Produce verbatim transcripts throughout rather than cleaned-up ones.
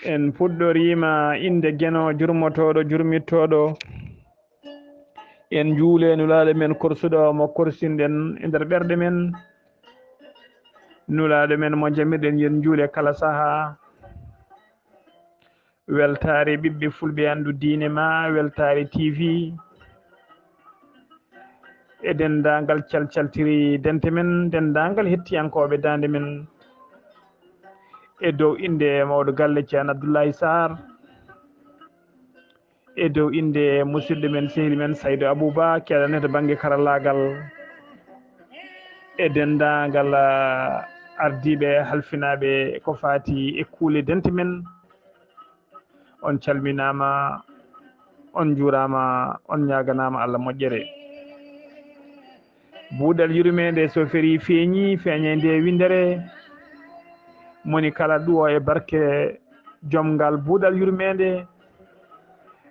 En puɗɗoriima innde Geno jurmotooɗo, jurmittooɗo. En njuule Nulaaɗo men korsuɗo mo korsinɗen e nder ɓerɗe men. Nulaaɗo men mo njamirɗen, yo en njuule kala sahaa. Weltaare ɓiɓɓe fulɓe anndu diine ma, Weltaare T V. E denndaangal calcaltiri dente men, denndaangal hettiyankooɓe daande men. E dow innde mawɗo galle Ceerno Abdullahi Sarr. E dow innde musidɗo men, sehil men Saydu Abuba, keɗanee to bannge karallaagal. E denndaangal, ah, ardiiɓe halfinaaɓe ko faati e kuule dente men. On calminaama, on njuuraama, on ñaaganaama Allah moƴƴere. Buuɗal yurmeende so ferii feeñii, feeñee nde winndere. Moni kala ɗuwo e barke jom ngal buuɗal yurmeende.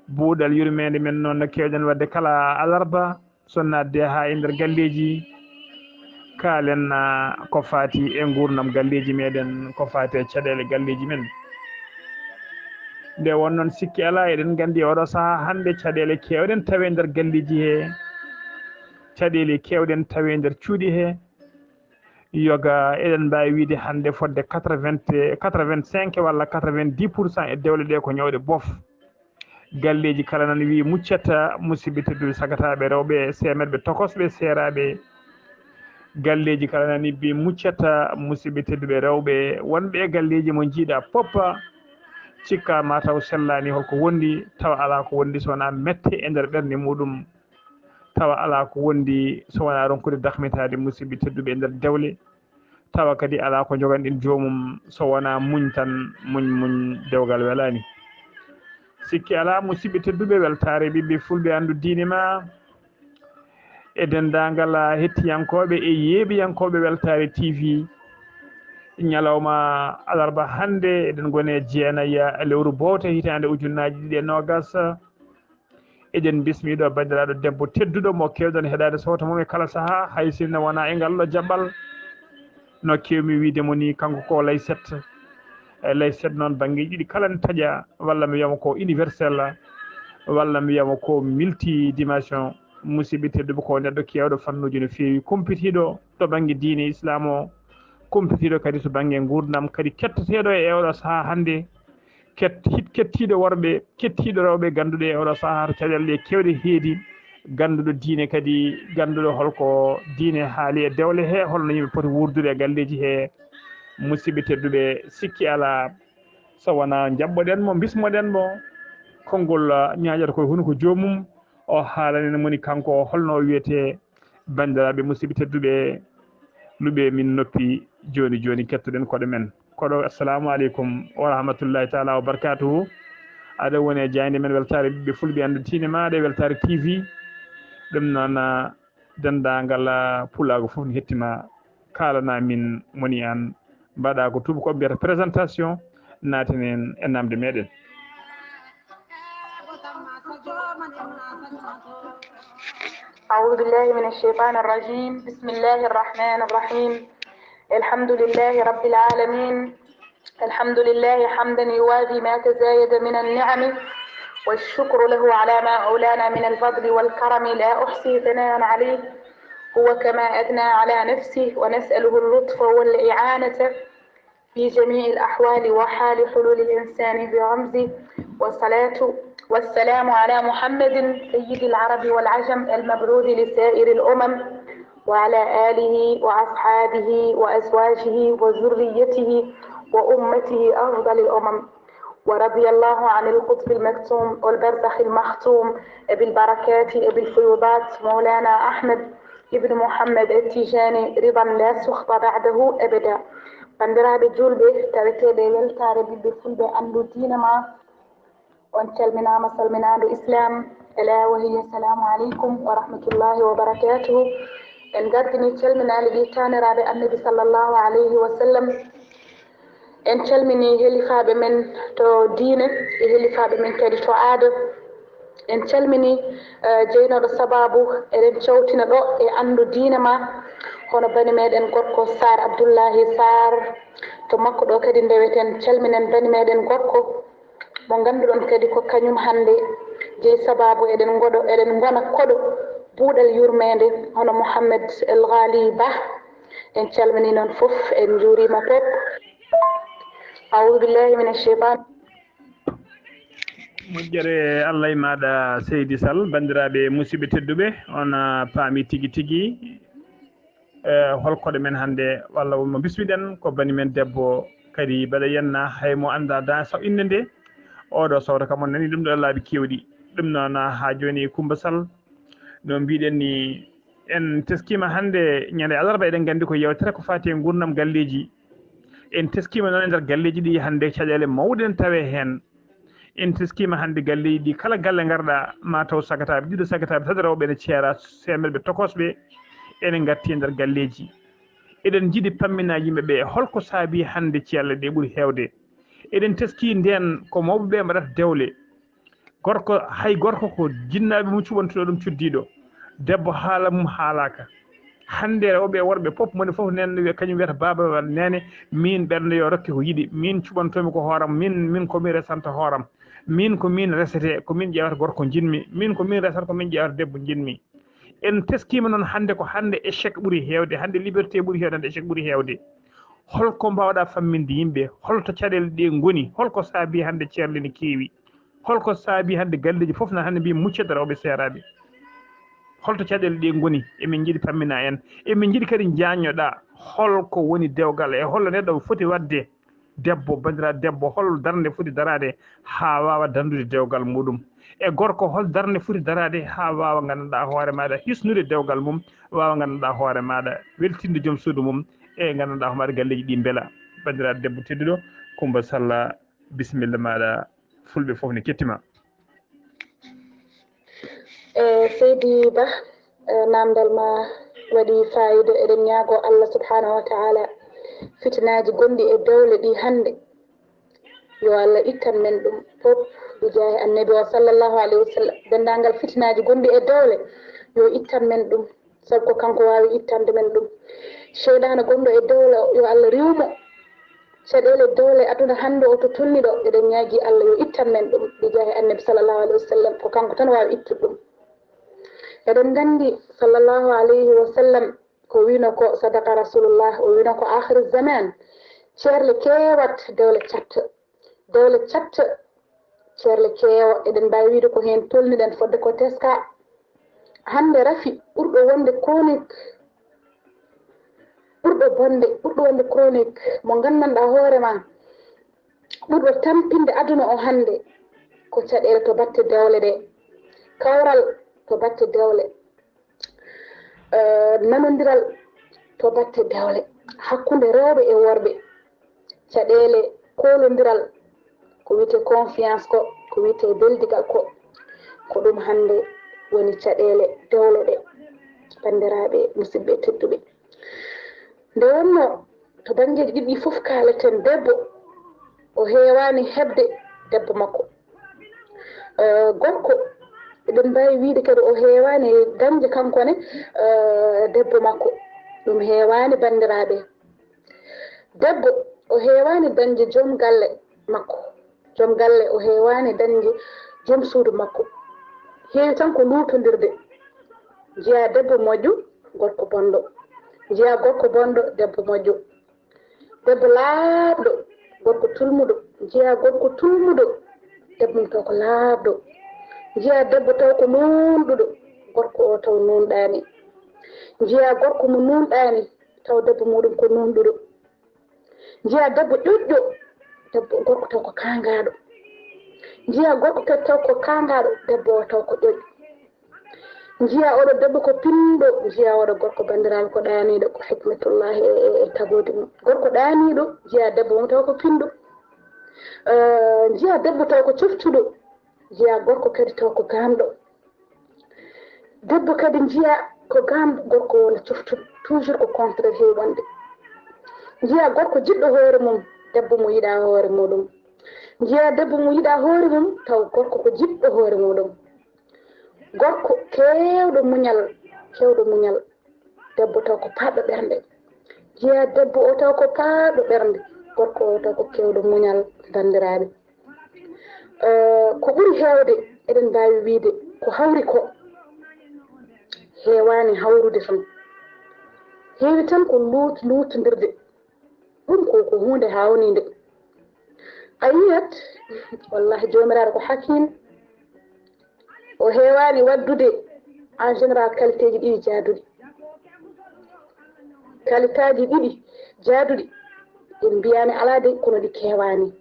Buuɗal yurmeende men noon no keewɗen waɗde kala alarba, so naatde haa e nder galleeji. Kaalen, ah, ko faati e nguurndam galleeji meɗen, ko faati e caɗeele galleeji men. Nde won noon sikki alaa, eɗen nganndi oɗo sahaa hannde caɗeele keewɗen tawe nder galleeji he, caɗeele keewɗen tawe nder cuuɗi he. Yoga eɗen mbaawi wiyde hannde fodde quatre-vingts, quatre-vingt-cinq walla quatre-vingt-dix pour cent e dewle ɗe ko ñawɗe bof. Galleeji kala nani wiyi muccata, musidɓe tedduɓe sagataaɓe rewɓe, seemerɓe tokosɓe seeraaɓe. Galleeji kala nani mbi muccata, musidɓe tedduɓe rewɓe, wonɓe e galleeji mo njiiɗa poppa, cikka ma taw sellaani holko wondi, tawa alaa ko wondi so wonaa mette e nder ɓernde muɗum, tawa alaa ko wondi so wonaa ronkude dahmitaade musidɓe tedduɓe e nder dewle. Tawa kadi alaa ko njoganɗen joomum so wonaa muñ tan, muñ, muñ dewgal welaani. Sikki alaa, musidɓe tedduɓe, weltaare ɓiɓɓe fulɓe anndu diine ma e denndaangal hettiyankooɓe e yeeɓiyankooɓe Weltaare T V. Ñalawma alarba hannde, eɗen ngoni e jeenayi lewru bowte hitaande ujunnaaji ɗiɗi e noogas. Eɗen mbismii ɗo banndiraaɗo debbo tedduɗo mo keewɗon heɗaade sawto mum e kala sahaa, hay sinno wonaa e ngal ɗo jaɓɓal. No keewmi wiyde mo ni, kanko ko Layset. E Layset noon, banngeeji ɗiɗi kala ne taƴa, walla mi wiyama ko universel, walla mi wiyama ko multidimension. Musidɓe tedduɓe, ko neɗɗo keewɗo fannuuji no feewi, kumpitiiɗo to bannge diine Islaam o, kumpitiiɗo kadi to bannge nguurndam, kadi ketteteeɗo e oɗo sahaa hannde. Ket-, hit-, kettiiɗo worɓe, kettiiɗo rewɓe, gannduɗo e oɗo sahaa to caɗeele ɗe keewɗe heedi, gannduɗo diine kadi, gannduɗo holko diine haali e dewle he, holno yimɓe poti wuurdude e galleeji he. Musidɓe tedduɓe, sikki alaa, so wonaa njaɓɓoɗen mo, mbismoɗen mo, konngol, ah, ñaaƴata koye hunuko joomum, o haalana en moni kanko holno o wiyetee. Banndiraaɓe musidɓe tedduɓe, luɓe min noppi, jooni jooni kettoɗen koɗo men. Koɗo, assalamu aleykum wa rahmatullahi taala wa barakatuhu. Aɗa woni e jaaynde men Weltaare Ɓiɓɓe Fulɓe Anndu Diine Maaɗa, Weltaare T V. Ɗum noon, ah, denndaangal, ah, pulaagu fof ne hettima, kaalana min moni aan. Mbaɗa ko tuubakooɓe mbiyata présentation, naatinen e naamnde meɗen. أعوذ بالله من الشيطان الرجيم. بسم الله الرحمن الرحيم. الحمد لله رب العالمين. الحمد لله حمدا يوافي ما تزايد من النعم، والشكر له على ما أولانا من الفضل والكرم، لا أحصي ثناء عليه، هو كما أثنى على نفسه، ونسأله اللطف والإعانة في جميع الأحوال وحال حلول الإنسان برمزه. والصلاة والسلام على محمد سيد العرب والعجم المبعوث لسائر الأمم، وعلى آله وأصحابه وأزواجه وذريته وأمته أفضل الأمم. ورضي الله عن القطب المكتوم والبرزخ المختوم أبي البركات أبي الفيوضات مولانا أحمد ابن محمد التجاني رضا لا سخط بعده أبدا. Banndiraaɓe juulɓe, taweteeɓe e weltaare ɓiɓɓe fulɓe anndu diine ma, on calminaama salminaandu Islaam, alaa wa hiya, salaamu aleykum wa rahmatullaahi wa barakaatuhu. En ngardinii calminaali ɗi taaniraaɓe Annabi, sallallaahu aleyhi wa sallam. En calminii helifaaɓe men to diine e helifaaɓe men kadi to aada. En calminii, eh, jeynooɗo sabaabu eɗen cawtina ɗo e anndu diine ma, Kono bani meɗen gorko Saar Abdullahi Saar, to makko ɗo kadi ndeweten, calminen bani meɗen gorko mo ngannduɗon kadi ko kañum hannde jeyi sabaabu eɗen ngoɗo, eɗen ngona koɗo buuɗal yurmeende, hono Mohammed El Ghali Bah. En calmini noon fof, en njuuriima fof. A'uudu billahi mina shaytan. Moƴƴere Allah e maaɗa, Seydi Sall. Banndiraaɓe musidɓe tedduɓe, on, ah, paami tigi tigi, eh, hol koɗo men hannde, walla mo bismiɗen ko bani men debbo kadi mbaɗa yenna hay mo annda da so innde nde. Oɗo sawto kam on nani ɗum ɗo laabi kewɗi. Ɗum noon, ah, haa jooni Coumba Sall, no mbiɗen ni, en teskiima hannde ñande alarba, eɗen nganndi ko yewtere ko faati e nguurndam galleeji. En teskiima noon e nder galleeji ɗi hannde caɗeele mawɗe ne tawee heen. En teskiima hannde galleeji ɗi, kala galle ngarɗa, ma taw sagataaɓe ɗiɗo, sagataaɓe tati rewɓe ene ceera, seemedɓe tokosɓe ene ngarti e nder galleeji. Eɗen njiɗi pamminaa yimɓe ɓe, holko saabii hannde ceerle ɗe ɓuri heewde? Eɗen teskii ndeen ko mawɓe ɓe mbaɗata dewle. Gorko, hay gorko ko jinnaaɓe mum cuɓantuɗo ɗum cuddiiɗo. Debbo haala mum haalaaka. Hannde rewɓe e worɓe fof, moni fof nene wiya, kañum wiyata baaba walla nene, min ɓernde yo rokke ko yiɗi, min cuɓantomi ko hooram, min, min ko min resanta hooram, min ko min resete, ko min ƴeewata gorko njiɗmi, min ko min resata ko min ƴeewata debbo njiɗmi. En teskiima noon hannde ko hannde échec ɓuri heewde, hannde liberté ɓuri heewde, hannde échec ɓuri heewde. Holko mbaawɗa famminde yimɓe, holto caɗeele ɗe ngoni, holko saabii hannde ceerle ne keewi? Holko saabii hannde galleeji fof na hannde mbiyi muccata rewɓe seeraaɓe? Holto caɗeele ɗe ngoni? Emin njiɗi pammina en. Emin njiɗi kadi njaññoɗa holko woni dewgal e holno neɗɗo foti waɗde, debbo, banndiraaɗo debbo, hol darnde foti daraade haa waawa darnude dewgal muɗum? E gorko, hol darnde foti daraade haa waawa nganndanɗaa hoore maaɗa hisnude dewgal mum, waawa nganndanɗaa hoore maaɗa weltinde joom suudu mum, e nganndanɗaa hoore maaɗa galleeji ɗi mbela? Banndiraaɗo debbo tedduɗo, Coumba Sall, bisimilla maaɗa, fulɓe fof ne kettima. E Seydi Bah, e, namdal ma waɗi faayiida. Eɗen ñaago Allah subhanahu wa ta'ala fitinaaji gonɗi e dewle ɗi hannde, yo Allah ittan men ɗum fof, bi jaahi annabi o sallallahu alayhi wa sallam. Denndaangal fitinaaji gonɗi e dewle, yo ittan men ɗum, sabu ko kanko waawi ittande men ɗum. Seyɗaane gonɗo e dewle o, yo Allah riiw mo. Caɗeele dewle aduna hannde o to tolni ɗo, eɗen ñaagi Allah yo ittan men ɗum, bi jaahi annabi sallallahu alayhi wa sallam, ko kanko tan waawi ittude ɗum. Eɗen nganndi sallallahu alayhi wa sallam ko wino ko, sadaqa rasulullah, o wino ko akhir zaman, ceerle keewat, dewle catta. Dewle catta, ceerle keewa, eɗen mbaawi wiyde ko heen tolniɗen fodde ko teska. Hannde rafi ɓurɗo wonde chronique, ɓurɗo bonde, ɓurɗo wonde chronique mo nganndanɗaa hoore ma, ɓurɗo tampinde aduna o hannde, ko caɗeele to batte dewle ɗe, kawral to batte dewle, eh, nanondiral to batte dewle, hakkunde rewɓe e worɓe, caɗeele koolondiral, ko wiyetee confiance ko, ko wiyetee beldigal ko, ko ɗum hannde woni caɗeele dewle ɗe, banndiraaɓe musidɓe tedduɓe. Nde wonnoo to banngeeji ɗiɗi fof kaaleten, debbo o heewaani heɓde debbo makko. Eh, gorko, eɗen mbaawi wiyde kadi o heewaani dañde kanko ne, eh, debbo makko. Ɗum heewaani, banndiraaɓe. Debbo o heewaani dañde joom galle makko. Joom galle o heewaani dañde joom suudu makko. Heewi tan ko luutondirde. Njiyaa debbo moƴƴo, gorko bonɗo. Njiyaa gorko bonɗo, debbo moƴƴo. Debbo laaɓɗo, gorko tulmuɗo. Njiyaa gorko tulmuɗo, debbo mum taw ko laaɓɗo. Njiyaa debbo taw ko nuunɗuɗo, gorko o taw nuunɗaani. Njiyaa gorko mo nuunɗaani, taw debbo muɗum ko nuunɗuɗo. Njiyaa debbo ƴoƴƴo, debbo, gorko taw ko kaangaaɗo. Njiyaa gorko kadi taw ko kaangaaɗo, debbo o taw ko ƴoƴƴo. Njiyaa oɗo debbo ko pinɗo, njiyaa oɗo gorko, banndiraaɓe, ko ɗaaniiɗo, ko hikmatullahi e, e, e tagoodi mum. Gorko ɗaaniiɗo, njiyaa debbo mum taw ko pinɗo. Eh, njiyaa debbo taw ko coftuɗo, njiyaa gorko kadi taw ko gaamɗo. Debbo kadi njiyaa ko gaamɗo, gorko wona coftuɗo. Toujours ko contraire heewi wonde. Njiyaa gorko jiɗɗo hoore mum, debbo mo yiɗaa hoore muɗum. Njiyaa debbo mo yiɗaa hoore mum, taw gorko ko jiɗɗo hoore muɗum. Gorko keewɗo muñal, keewɗo muñal. Debbo taw ko paaɗɗo ɓernde. Jeyaa debbo o taw ko paaɗɗo ɓernde. Gorko o taw ko keewɗo muñal, banndiraaɓe. Eh, ko ɓuri heewde, eɗen mbaawi wiyde ko hawri ko, heewaani hawrude tan. Heewi tan ko luut-, luutndirde. Ɗum ko, ko huunde haawniinde. A yiyat, wallahi, Joomiraaɗo ko hakim. O heewaani waɗdude, en général, qualité ji ɗiɗi jaaduɗi. Qualité ji ɗiɗi jaaduɗi, en mbiyaani alaa de, kono ɗi keewaani.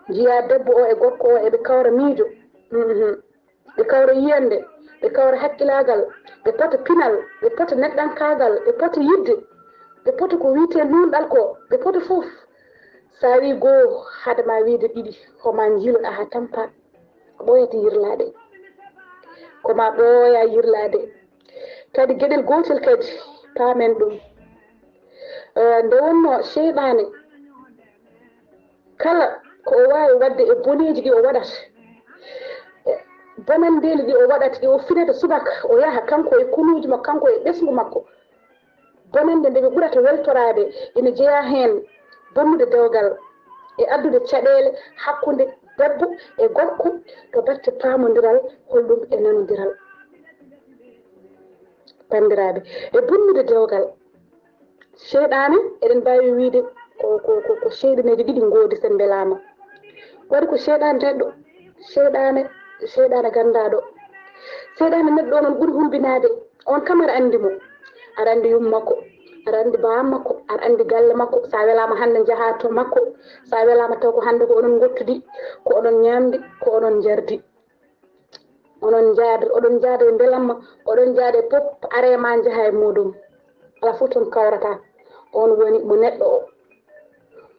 Njiyaa debbo o e gorko o eɓe kawra miijo. Mhm. Ɓe kawra yiyannde, ɓe kawra hakkilaagal, ɓe pota pinal, ɓe pota neɗɗankaagal, ɓe pota yiɗde, ɓe pota ko wiyetee nuunɗal ko, ɓe pota fof. So a wii goo, hade ma wiyde ɗiɗi, ko ma njiiloɗaa haa tampa, ko ɓooyata yirlaade. Ko ma ɓooya yirlaade. Kadi geɗel gootel kadi, paamen ɗum. Eh, nde wonnoo seyɗaane, kala ko o waawi waɗde e boneeji ɗi o waɗata, e bonanndeeli ɗi o waɗata, ɗi o finata subaka, o yaha kanko e konuuji makko, kanko e ɓesngu makko. Bonannde nde ɓe ɓurata weltoraade ina jeyaa heen bonnude dewgal e addude caɗeele hakkunde debbo e gorko to batte paamondiral, holɗum e nanondiral. Banndiraaɓe, e bonnude dewgal, seyɗaane, eɗen mbaawi wiyde ko, ko, ko, ko seyɗaneeji ɗiɗi ngoodi, so en mbelaama. Waɗi ko seyɗaane neɗɗo, seyɗaane, seyɗaane ganndaaɗo. Seyɗaane neɗɗo o noon ɓuri hulɓinaade. On kam aɗa anndi mo. Aɗa anndi yumma makko, aɗa anndi baaba makko, aɗa anndi galle makko. So a welaama hannde njahaa to makko. So a welaama taw ko hannde ko onon ngottudi, ko onon ñaamdi, ko onon njardi. Onon njaada, oɗon njaada e mbelamma, oɗon njaada e pop, are ma njaha e muɗum. Alaa fof toon kawrata. On woni mo neɗɗo o.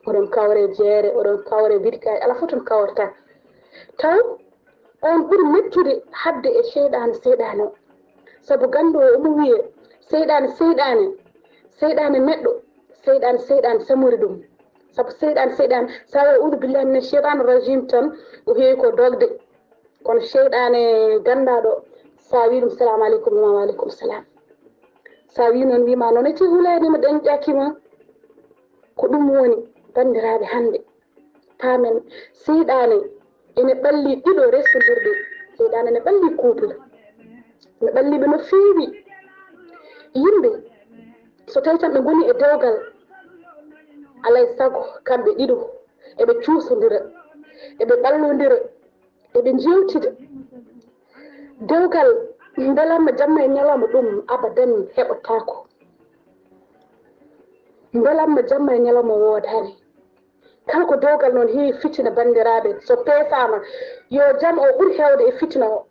Oɗon kawre jeere, oɗon kawre birkaji, alaa fof toon kawrata. Taw on ɓuri mettude haɓde e seyɗaane, seyɗaane o. Sabu ganndo o omo wiye, seyɗaane, seyɗaane, seyɗaane neɗɗo, seyɗaane, seyɗaane samori ɗum. Sabu seyɗaane, seyɗaane, sa wi, "Audu billahi mina sheytaani rajim," tan, o heewi ko dogde. Kono seyɗaane ganndaaɗo, sa wi ɗum, "Salaamu aleykum," wima, "Wa aleykum salaam." Sa wi noon, wima, "Noon e ci hulaani mo ɗen ƴakima." Ko ɗum woni, banndiraaɓe, hannde paamen, seyɗaane ene ɓalli ɗiɗo resondirɗe. Seyɗaane ene ɓalli couple. Ene ɓalli ɓe no feewi. Yimɓe, so tawi tan ɓe ngoni e dewgal, alay sago kamɓe ɗiɗo eɓe cuusondira, eɓe ɓallondira, eɓe njeewtida. Dewgal mbelamma jamma e ñalawma, ɗum abadan heɓataako. Mbelamma jamma e ñalawma woodaani. Kala ko dewgal noon heewi fitina, banndiraaɓe, so peesaama, yo jam o ɓuri heewde e fitina o.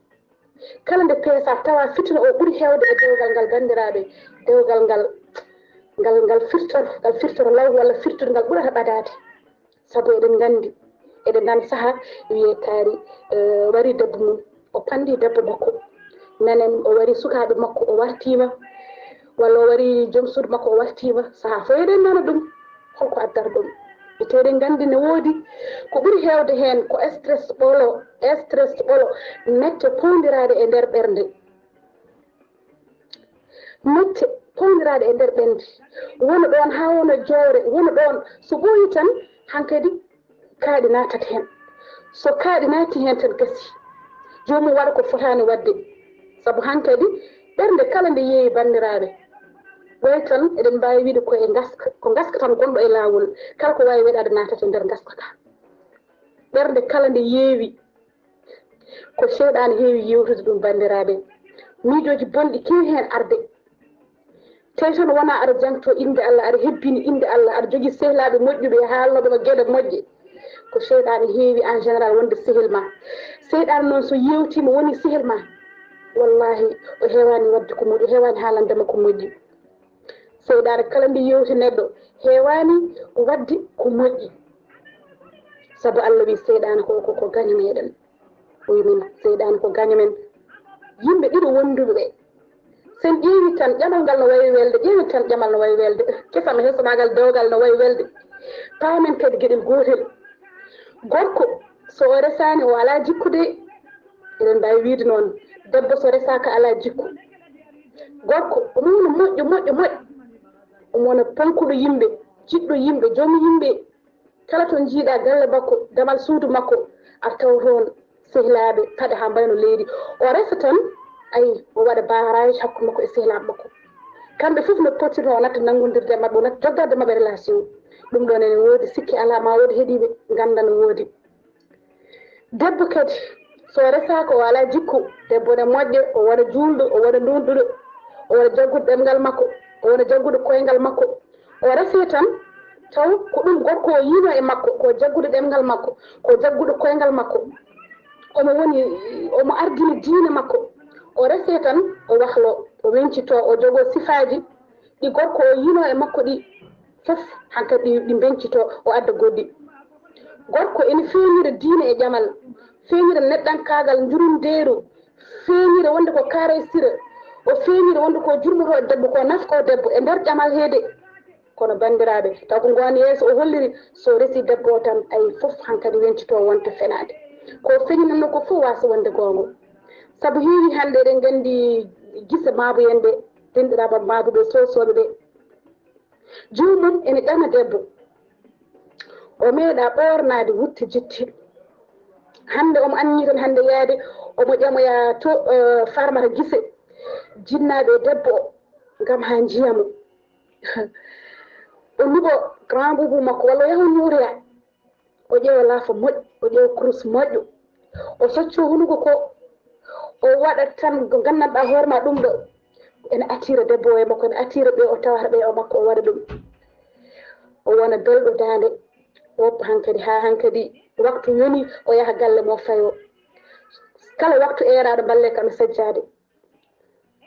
Kala nde peesaa, tawa fitina o ɓuri heewde e dewgal ngal, banndiraaɓe, dewgal ngal, ngal, ngal firtoro, ngal firtoro law, walla firtude ngal ɓurata ɓadaade. Sabu eɗen nganndi, eɗen nganndi sahaa wiyee kaari, eh, wari debbo mum, o panndi debbo makko. Nanen o wari sukaaɓe makko, o wartiima, walla o wari joom suudu makko, o wartiima. Sahaa fof eɗen nana ɗum. Holko addata ɗum? E tawde nganndi ne woodi ko ɓuri heewde heen, ko stress ɓolo, stress ɓolo, mette powndiraaɗe e nder ɓernde. Mette powndiraaɗe e nder ɓernde. Wona ɗoon haa wona jowre, wona ɗoon. So ɓooyi tan, hankadi kaaɗi naatata heen. So kaaɗi naati heen tan, gasi. Joomum waɗa ko fotaani waɗde. Sabu hankadi ɓernde kala nde yeeyi, banndiraaɓe, ɓooyi tan, eɗen mbaawi wiyde ko e ngaska, ko ngaska tan gonɗo e laawol. Kala ko waawi weɗaade naatata e nder ngaska ka. Ɓernde kala nde yeewi, ko seyɗaane heewi yewtude ɗum, banndiraaɓe. Miijooji bonɗi keewi heen arde. Tawi tan wonaa aɗa jangto innde Allah, aɗa hebbini innde Allah, aɗa jogii sehilaaɓe moƴƴuɓe e haalnooɓe ma geɗe moƴƴe. Ko seyɗaane heewi en général wonde sehil ma. Seyɗaane noon so yeewtiima woni sehil ma, wallahi o heewaani waɗde ko moƴƴi, o heewaani haalande ma ko moƴƴi. Seyɗaane kala nde yewti neɗɗo heewaani waɗde ko moƴƴi. Sabu Allah wi seyɗaane ko, ko, ko gaño meɗen. O wi min, seyɗaane ko gaño men. Yimɓe ɗiɗo wonduɓe ɓe, sen ƴeewi tan ƴamal ngal no wayi welde, ƴeewi tan ƴamal no wayi welde. Kesam e hesɗaagal dewgal no wayi welde. Paamen kadi geɗel gootel. Gorko, so o resaani, o alaa jikku de. Eɗen mbaawi wiyde noon, debbo so resaaka alaa jikku. Gorko, omo wona moƴƴo, moƴƴo, moƴƴo. Omo wona ponkuɗo yimɓe, jiɗɗo yimɓe, joom yimɓe. Kala to njiiɗa galle makko, damal suudu makko, a taw toon sehilaaɓe paɗe haa mbayno leydi. O resa tan, ayi, o waɗa barrage hakkunde makko e sehilaaɓe makko. Kamɓe fof no potirno o natta nanngondirde e maɓɓe, o natta joggarde maɓɓe relation. Ɗum ɗoon ene woodi, sikke alaa, ma woodi heɗiiɓe ngannda no woodi. Debbo kadi, so o resaaka, o alaa jikku, debbo ne moƴƴo, o wona juulɗo, o wona ndunduɗo, o wona jagguɗo ɗemngal makko, o wona jagguɗo koyngal makko. O resee tan, taw ko ɗum gorko o yiino e makko, ko jagguɗo ɗemngal makko, ko jagguɗo koyngal makko. Omo woni, omo ardini diine makko. O resee tan, o wahlo, o wencito, o jogoo sifaaji ɗi gorko o yiino e makko ɗi fof, hankadi ɗi, ɗi mbencito, o adda goɗɗi. Gorko ene feeñira diine e ƴamal, feeñira neɗɗankaagal, njurumdeeru, feeñira wonde ko Kaaraysira, o feeñira wonde ko jurmotooɗo debbo, ko nafkoowo debbo e nder ƴamal heede. Kono banndiraaɓe, taw ko ngoon yeeso o holliri, so resi debbo o tan, ayi fof hankadi wencito wonta fenaande. Ko o feñinanno ko fof waasa wonde goonga. Sabu heewi hannde eɗen nganndi gise maaboyen ɓe, denɗiraaɓe maabuɓe soosooɓe ɓe. Joomum ene ƴama debbo. O meeɗa ɓoornaade wutte jitte. Hannde omo anniyi tan hannde yaade omo ƴamoya to, eh, Farmata Gise. Jinnaaɓe e debbo o ngam haa njiya mo. O luɓo grand boubou makko walla o yaha o ñootoya. O ƴeewa laafa moƴƴo, o ƴeewa kurus moƴƴo. O socco hunuko ko o waɗa tan ko nganndanɗaa hoore ma ɗum ɗo. Ene attira debbo o e makko, ene attira ɓe o tawata ɓe o makko o waɗa ɗum. O wona belɗo daande, o woppa hankadi haa hankadi waktu yoni o yaha galle mo fayo. Kala waktu eeraaɗo mballe kam e sajjaade.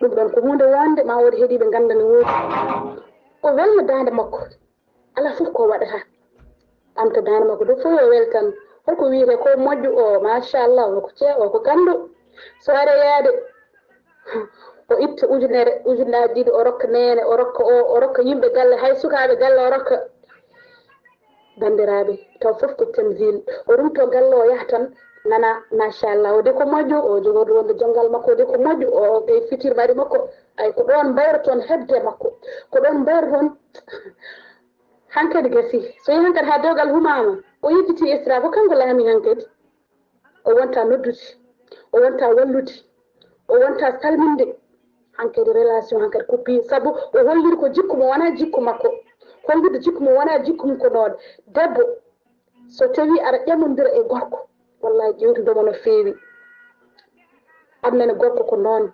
Ɗum ɗon ko huunde wonde ma woodi heɗiiɓe ngannda no woodi. O welna daande makko. Alaa fof ko waɗata. Ɓamta daande makko ɗo fof yo wel tan. Holko wiyetee ko moƴƴo o, machallah, o ko cee, o ko ganndo. So are yaade, o itta ujunere, ujunnaaji ɗiɗi, o rokka neene, o rokka o, o rokka yimɓe galle, hay sukaaɓe galle o rokka. Banndiraaɓe, taw fof ko tanzil. O rumto galle o yaha tan, nana, machallah, o de ko moƴƴo, o jogorɗo wonde jonngal makko, o de ko moƴƴo, o kay fitir mari makko. Ay, ko ɗoon mbayroton heɓde makko. Ko ɗoon mbayroton. Hankadi gasi. So yehi hankadi haa dewgal humaama, o yejjiti Esra, ko kanko laami hankadi. O wonta noddude, o wonta wallude, o wonta salminde. Hankadi relation hankadi kuppi, sabu o holliri ko jikku mo wonaa jikku makko. Hollude jikku mo wonaa jikku mum ko noon. Debbo, so tawii aɗa ƴamondira e gorko, wallahi ƴeewtidoma no feewi. Aduna ne gorko ko noon.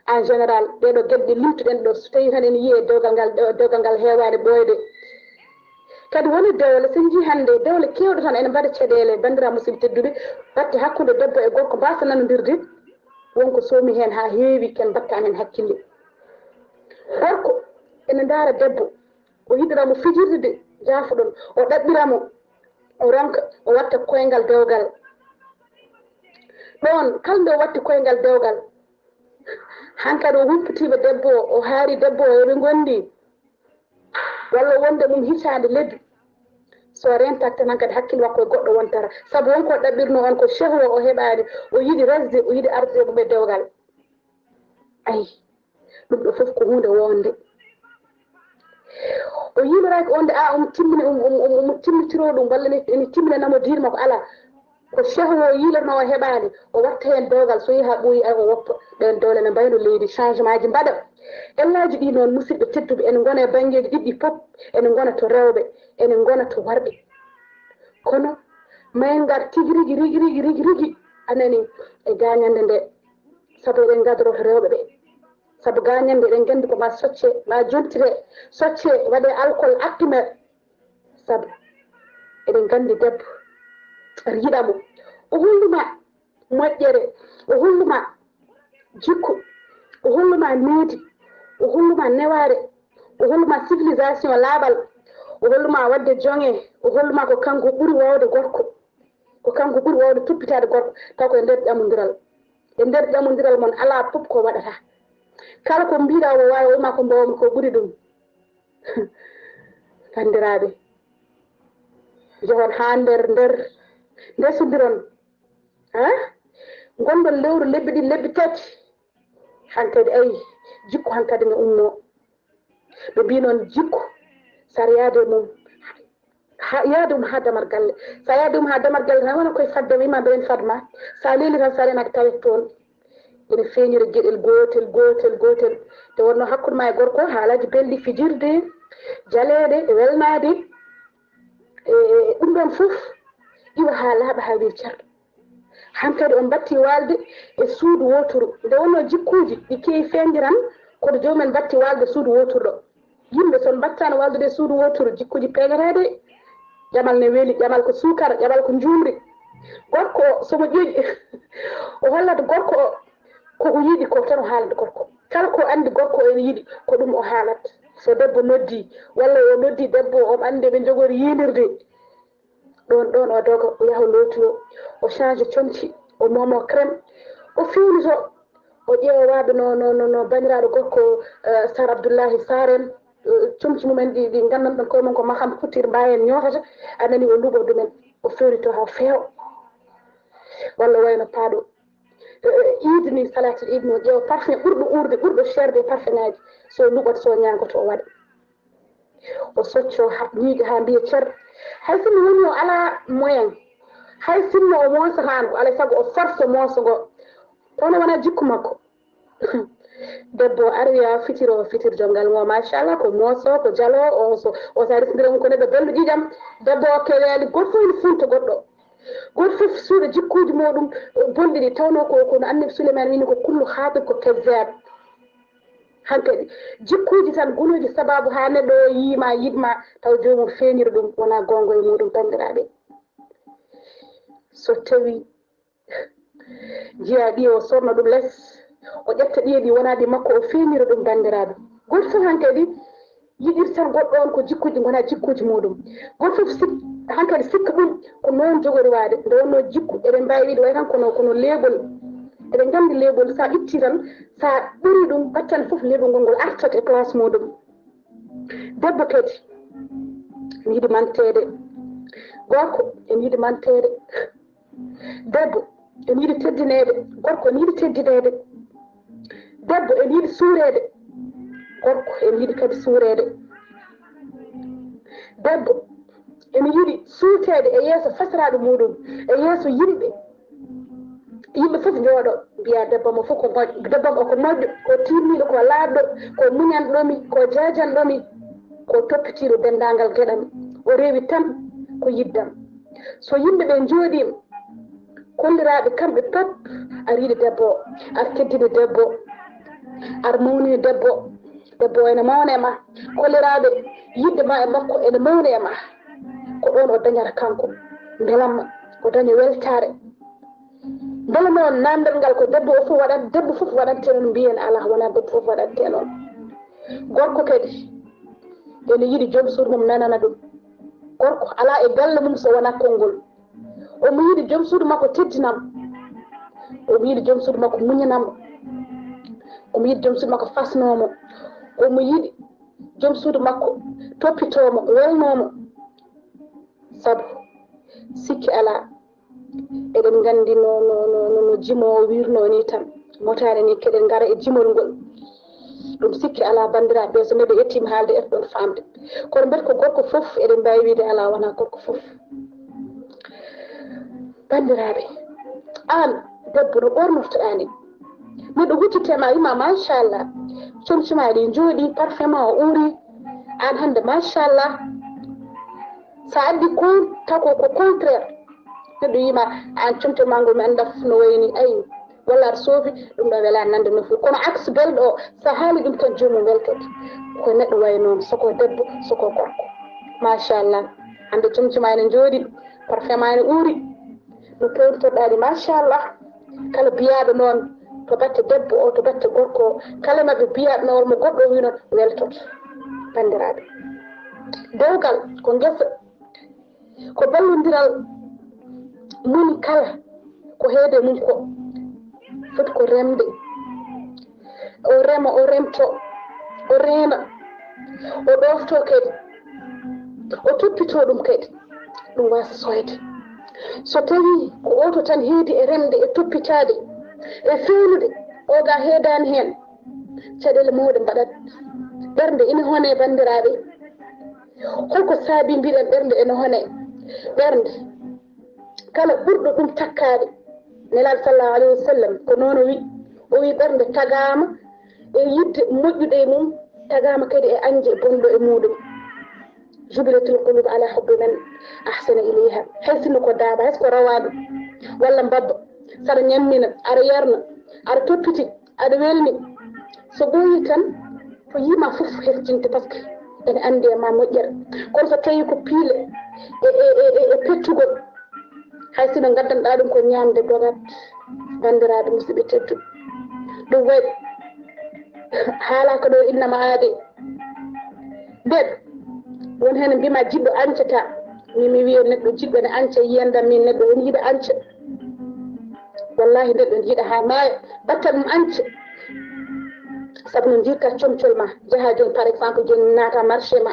En général, ɗee ɗoo geɗe ɗe limtuɗen ɗoo, so tawii tan ene yiyee dewgal ngal, ɗo dewgal ngal heewaani ɓooyde. Kadi woni dewle, so en njii hannde, dewle keewɗe tan ene mbaɗa caɗeele, banndiraa musidɓe tedduɓe, batte hakkunde debbo e gorko mbaasa nanondirde, won ko soomi heen haa heewi, ken mbatta heen hakkille. Gorko ene ndaara debbo, o yiɗira mo fijirde de, jaafoɗon, o ɗaɓɓira mo, o ronka, o watta koyngal dewgal. Ɗoon, kala nde o watti koyngal dewgal, hankadi o humpitiima debbo o, o haari debbo o, eɓe ngondi. Walla wonde mum hitaande lebbi. So rentat tan hankadi hakkille makko e goɗɗo wontata. Sabu won ko ɗaɓɓirno on ko shahwa o heɓaani. O yiɗi resde, o yiɗi arde ɗum e dewgal. Ayi, ɗum ɗo fof ko huunde wonde. O yiiloraaki on de, a, omo timmini, omo, omo, omo, omo timmitiro ɗum, walla ne, ene timmina namo diine makko, alaa. Ko shahwa o yiilotno o heɓaani, o watta heen dewgal, so yehi haa ɓooyi, ay, o woppa. Ɗeen dewle ne mbayno leydi, changement ji mbaɗa. Ellaaji ɗi noon, musidɓe tedduɓe, ene ngona e banngeeji ɗiɗi fof, ene ngona to rewɓe, ene ngona to worɓe. Kono ma en ngar tigi rigi, rigi, rigi, rigi, rigi, a nani, e gaañannde nde, sabu eɗen ngadoroo to rewɓe ɓe. Sabu gaañannde eɗen nganndi ko ma socce, ma jontire, socce, waɗe alcool, actimer. Sabu eɗen nganndi debbo, aɗa yiɗa mo. O holluma moƴƴere, o holluma jikku, o holluma needi, o holluma newaare, o holluma civilisation, laaɓal, o holluma waɗde joŋe, o holluma ko kanko ɓuri waawde gorko, ko kanko ɓuri waawde toppitaade gorko, taw ko e nder ƴamondiral. E nder ƴamondiral mon alaa fof ko waɗata. Kala ko mbiɗa o waawi, o wima ko mboowmi ko ɓuri ɗum. Banndiraaɓe, njehon haa nder, nder, ndesondiron. Ha? Ngonɗon lewru lebbi ɗiɗi, lebbi tati. Hankadi ay, jikku hankadi ne ummo. Ɓe mbi noon jikku, sar yaade mum, ha yaade mum ha damar galle. Sa yaade mum ha damar galle, tan wona koye fadde, wima mbeɗen fadma. Sa leeli tan, sa renaki tawet toon. Ene feeñira geɗel gootel, gootel, gootel. Nde wonno hakkunde ma e gorko, haalaji belɗi, fijirde, jaleeɗe, welnaade. E ɗum ɗon fof iwa ha laaɓa ha weecer. Hankadi on mbatti waalde e suudu wooturu. Nde wonno jikkuuji ɗi keewi feeñde tan, kono joomum en mbatti waalde suudu wooturu ɗo. Yimɓe so mbattaano waaldude e suudu wooturu, jikkuuji peeñataa de. Ƴamal ne weli, ƴamal ko suukara, ƴamal ko njuumri. Gorko o, so mo ƴeeƴi, o hollat gorko o, ko o yiɗi ko tan o haalata gorko. Kala ko anndi gorko o ene yiɗi, ko ɗum o haalat. So debbo noddi, walla o noddi debbo o, omo anndi ɓe njogori yiinirde. Ɗon, ɗon o doga, o yaha o lootoyo, o change comci, o momo crème, o fewnito, o ƴeewa waɓe no, no, no, no bandiraaɗo gorko, eh, Sar Abdullahi Sar en, eh, comci mumen ɗi, ɗi nganndan ɗon koye mum ko maham kuttir mbayen ñootata, a nani o luɓo ɗumen, o fewnito haa feewa. Walla wayno paaɗo, eh, iidi ni, salaatul iidi ni, o ƴeewa parfum ɓurɗo uurde, ɓurɗo cher des parfum ŋaaji, so luɓat, so ñaagoto o waɗa. O socco ha, ñiiƴa ha mbiya cer. Hay sinno woni o alaa moyen, hay sinno o moosataano, alaa e sago o force mooso ngo. Kono wonaa jikku makko. Debbo o ari wiya fitir o, fitir jonngal ngo, machallah, ko mooso, ko jalo, o so, o sa resindira mum ko neɗɗo belɗo ƴiiƴam. Debbo o keweeli, gooto fof ene funta goɗɗo. Gooto fof suuɗa jikkuuji muɗum bonɗi ɗi, tawnoo ko, ko no Annabi Suleymaan wini ko kullu xaatir ko kezzab. Hankadi, jikkuuji tan gonooji sabaabu haa neɗɗo o yiima, yiɗma, taw joomum feeñira ɗum, wonaa goonga e muɗum, banndiraaɓe. So tawii njiyaa ɗiye o sorna ɗum les, o ƴetta ɗiye ɗi wonaa ɗi makko, o feeñira ɗum, banndiraaɓe. Gooto fof hankadi yiɗirta goɗɗo on ko jikkuuji ngonaa jikkuuji muɗum. Gooto fof sik-, hankadi sikka ɗum ko noon jogori waade. Nde wonnoo jikku, eɗen mbaawi wiide way tan kono, kono leeɓol. Eɗen nganndi leeɓol, so a itti tan, so a ɓuri ɗum, battane fof leeɓol ngol, ngol artat e place muɗum. Debbo kadi, ene yiɗi manteede. Gorko, ene yiɗi manteede. Debbo, ene yiɗi teddineede. Gorko, ene yiɗi teddineede. Debbo, ene yiɗi suureede. Gorko, ene yiɗi kadi suureede. Debbo, ene yiɗi suuteede e yeeso fasaraaɗo muɗum, e yeeso yimɓe. Yimɓe fof njooɗo, mbiya debbo mo fof ko moƴƴo, debbo mo ko moƴƴo, ko tiinniiɗo, ko laaɓɗo, ko muñanɗo mi, ko jaajanɗo mi, ko toppitiiɗo denndaangal geɗam. O rewi tan ko yiddam. So yimɓe ɓe njooɗiima, kolliraaɓe kamɓe pep, ar yiɗi debbo o, ar teddini debbo o, ar mawnini debbo o. Debbo o ene mawna e ma, kolliraaɓe yiɗde ma e makko ene mawni e ma. Ko ɗoon o dañata kanko mbelamma, o daña weltaare. Mbele noon naamndal ngal ko debbo o fof waɗat, debbo fof waɗante noon, mbiyen alaa, wonaa debbo fof waɗante noon. Gorko kadi ene yiɗi joom suudu mum nanana ɗum. Gorko alaa e galle mum so wonaa konngol. Omo yiɗi joom suudu makko teddinamo. Omo yiɗi joom suudu makko muñanamo. Omo yiɗi joom suudu makko fasnomo. Omo yiɗi joom suudu makko toppitomo, welnomo. Sabu sikki alaa, eɗen nganndi no, no, no, no, no jimoowo wirnoo nii tan. Motaani nii keɗen ngara e jimol ngol. Ɗum sikki alaa, banndiraaɓe, so neɗɗo yettiima haalde, eto ɗon faamde. Kono mbete ko gorko fof, eɗen mbaawi wiyde alaa, wonaa gorko fof. Banndiraaɓe, aan debbo no ɓoornortoɗaa nii, neɗɗo huccite ma, wima machallah, comci ma ɗi njooɗi, parfum ma o uuri, aan hannde machallah, sa addi kon taw ko, ko contraire, neɗɗo yima aan comci ma ngol mi annda no wayni, ayi, walla aɗa soofi, ɗum ɗo welaani nande nofru. Kono aks belɗo o, so a haali ɗum tan, joomum weltoto. Ko neɗɗo wayi noon, so ko debbo, so ko gorko. Machallah. Hannde comci ma ene njooɗi, parfum ma ene uuri. No pewnotorɗaa ɗi, machallah. Kala biyaaɗo noon to batte debbo o, to batte gorko o, kala maɓɓe biyaaɗo noon, mo goɗɗo o wi noon, weltoto. Banndiraaɓe. Dewgal ko ngesa. Ko ballondiral moni kala ko heede mum ko foti ko remde. O rema, o remto, o reena, o ɗofto kadi, o toppito ɗum kadi, ɗum wasa soyde. So tawi ko oto tan heedi e remde, e toppitaade, e fewnude, o ga heedaani heen, Caɗeele mawɗe mbaɗat. Ɓernde ina hone, banndiraaɓe. Holko saabi mbiɗen ɓernde ina hone? Ɓernde, kala ɓurɗo ɗum takkaade, Nelaaɗo sallallahu alayhi wa sallam ko noon o wi. O wi ɓernde tagaama e yiɗde moƴƴude e mum, tagaama kadi e añde bonɗo e muɗum. Jubilatil qulub ala hubbi man ahsana ilayha. Hay sinno ko daaba, hay so ko rawaandu walla mbabba, saɗa ñammina, aɗa yarna, aɗa toppiti, aɗa welni. So ɓooyi tan, ko yima fof heftinte, parce que ene anndi e ma moƴƴere. Kono so tawi ko piile e, e, e, e, e pettugol, hay sino ngaddanɗa ɗum ko ñaamde dogat, banndiraaɓe musidɓe tedduɓe. Ɗum waɗi haalaka ɗo innama aade. Nden, won heen mbima jiɗɗo añcata. Min mi wiya neɗɗo jiɗɗo ne añca, yiyandam min neɗɗo ene yiɗa añca. Wallahi neɗɗo ne yiɗa haa maaya, batta ɗum añca. Sabu no njirta comcol ma, jaha jooni par exemple jooni naata marché ma,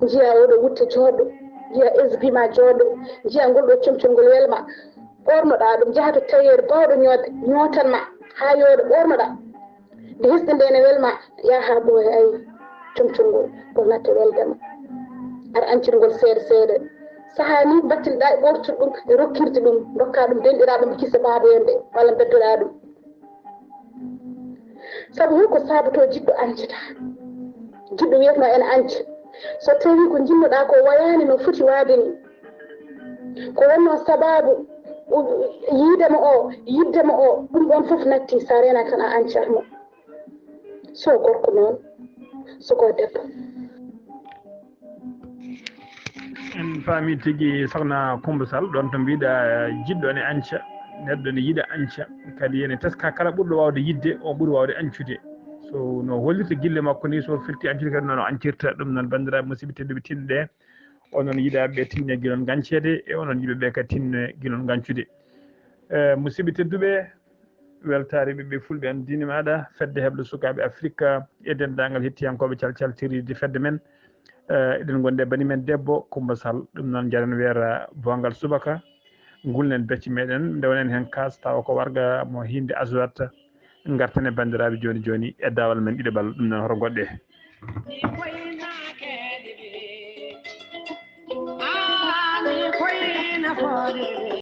njiya oɗo wutte jooɗo, njiya S B ma jooɗo, njiya ngol ɗo comcol ngol welma, ɓornoɗa ɗum, jaha to tailleur bawɗo ñoode, ñootan ma haa yooɗa, ɓornoɗa. Nde hesɗi nde ne welma, yaha ɓooya ay comcol ngol, ngol natta weldema. Aɗa añcita ngol seeɗa seeɗa. Saha ni battinɗa e ɓortude ɗum e rokkirde ɗum, dokka ɗum denɗiraɓe mo kissa baaba en ɓe, walla beddoɗa ɗum. Sabu holko sabato jiɗɗo añcata? Jiɗɗo wiyatno ene añca. So tawi ko jinnoɗa ko wayani no foti waade ni, ko wonno sababu yiidema o, yiddema o, ɗum ɗon fof natti, sa renaki tan a añcatmo. So gorko noon, so ko debbo. En paami tigi, sokhna Coumba Sall, ɗon to mbiɗa jiɗɗo ne añca, neɗɗo ne yiɗa añca, kadi ene teska kala ɓurɗo wawde yidde, o ɓuri wawde añcude. So no hollirta gille makko ni, so firti añcude kadi nono añcirta ɗum. Noon banndiraaɓe musidɓe tedduɓe tinɗe, onon yiɗaɓe tinne gilon gañcede, e onon yiɓeɓe kadi tinne gilon gañcude. Eh, musidɓe tedduɓe, weltaare ɓiɓɓe fulɓe, anndini maɗa fedde heɓle sukaaɓe Afrika e denndaangal hettiyankooɓe calcal tiride fedde men. Eh, eɗen ngondi e bani men debbo Coumba Sall, ɗum noon jaren weera bongal subaka, ngulnen becce meɗen, ndewnen heen kaas tawa ko warga mo hinde aswat, ngartane banndiraaɓe jooni jooni e daawal men ɗiɗaɓal, ɗum noon hoto goɗɗe.